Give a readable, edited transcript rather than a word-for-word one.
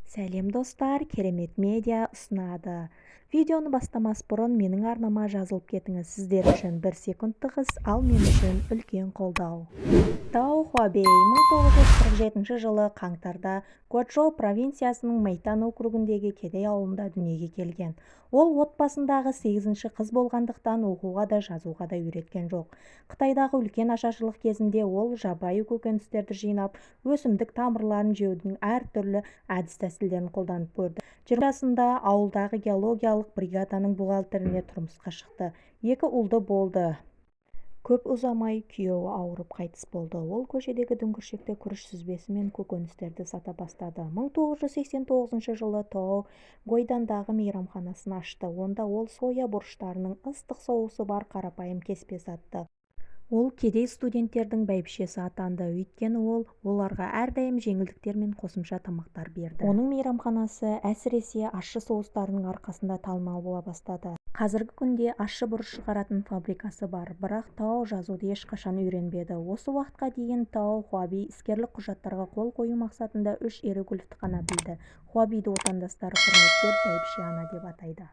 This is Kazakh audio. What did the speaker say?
Сәлем, достар! Керемет Медиа ұсынады. Видеоны бастамас бұрын менің арнама жазылып кетіңіз. Сіздер үшін бір секундтық іс, ал мен үшін үлкен қолдау. Тао Хуабей 1947 жылы қаңтарда Гуачжоу провинциясының Мэйтан округіндегі кедей ауылында дүниеге келген. Ол отбасындағы сегізінші қыз болғандықтан, оқуға да, жазуға да үйреткен жоқ. Қытайдағы үлкен ашаршылық кезінде ол жабайы көкөністерді жинап, өсімдік тамырларын жеудің әртүрлі әдіс-тәсілдерін қолданып көрді. 20 жасында ауылдағы геологиялық бригаданың бухгалтеріне тұрмысқа шықты. Екі ұлды болды. Көп ұзамай күйеуі ауырып қайтыс болды. Ол көшедегі дүңгіршекте күріш сүзбесі мен көкөністерді сата бастады. 1989 жылы Тао Гойдандағы мейрамханасын ашты. Онда ол соя бұрыштарының ыстық соусы бар қарапайым кеспе сатты. Ол кедей студенттердің бәйбішесі атанды, өйткені ол оларға әрдайым жеңілдіктер мен қосымша тамақтар берді. Оның мейрамханасы әсіресе ащы соустарының арқасында танымал бола бастады. Қазіргі күнде ащы бұрыш шығаратын фабрикасы бар. Бірақ Тао жазуды ешқашан үйренбеді. Осы уақытқа дейін Тао Хуабей іскерлік құжаттарға қол қою мақсатында үш иероглифті ғана білді. Хуабейді отандастары құрметтеп, бәйбіше ана деп атайды.